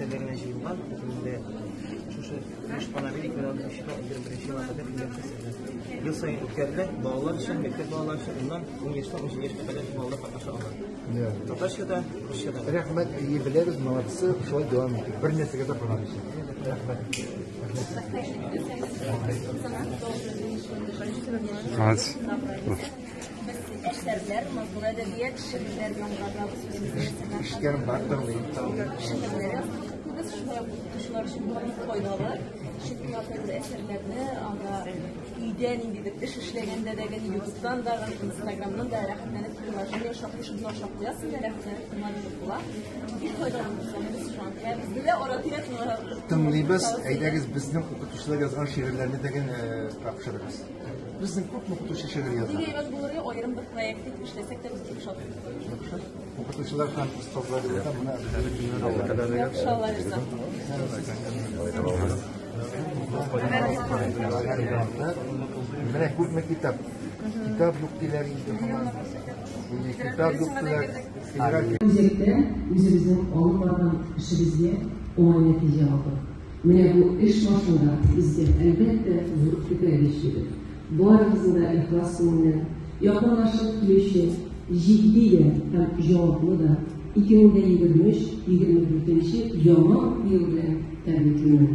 әсәрләр генә җыелган. Инде шушы Кушпанабил 2016 елдан 21 елга кадәр килгән әсәрләр. Ел саен үткәрелә, балалар өчен, мәктәп балалары өчен, уннан ун яшьтән 17 яшькә кадәр балалар катнаша ала. Татарча да, русча да. Рәхмәт, әйе, беләбез, молодцы, шулай дәвам итик. Бер нәрсәгә дә карамыйча. Рәхмәт. Молодцы. Әсәрләр, матур әдәбият, шигырьләр яңгыратабыз үзебезнең Эшкәрем бар, тыңлыйм. Шигырьләр яздыртабыз, шулай ук укытучылар өчен бик файдалы. Чөнки кайбер әсәрләрне анда өйдә ниндидер эш эшләгәндә дә, Ютубтан да, Инстаграмнан да рәхәтләнеп приложение шакый шакый куясың да рәхәтләнеп тыңлап була. Бик файдалы булса, без шуңа күрә безне дә ара-тирә Тыңлыйбыз, әйдәгез безнең укытучылар язган шигырьләрне дә тапшырыгыз. Безнең күпме укытучы шигырь яза. Бик әйбәт булыр иде, аерым бер проект итеп эшләсәк тә без бик шат. Укытучылар һәм остазлар елында моны Яхшы, Алла риза. Менә күпме китап. Китап юк диләр инде һаман. Китап юк диләр. Федераль Үзәктә үзебезнең алып барган эшебезгә уңай нәтиҗә алдык. Менә бу эш башында безгә, әлбәттә, зур этәргеч бирде. Барыгызны да ихлас күңелдән якынлашып килүче җитди дә һәм җаваплы да 2023-24 яңа уку елы белән тәбриклимен.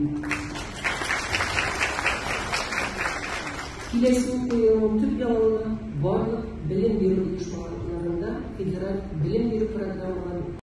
Киләсе уку елының төп яңалыгы барлык белем бирү оешмаларында федераль белем бирү программалары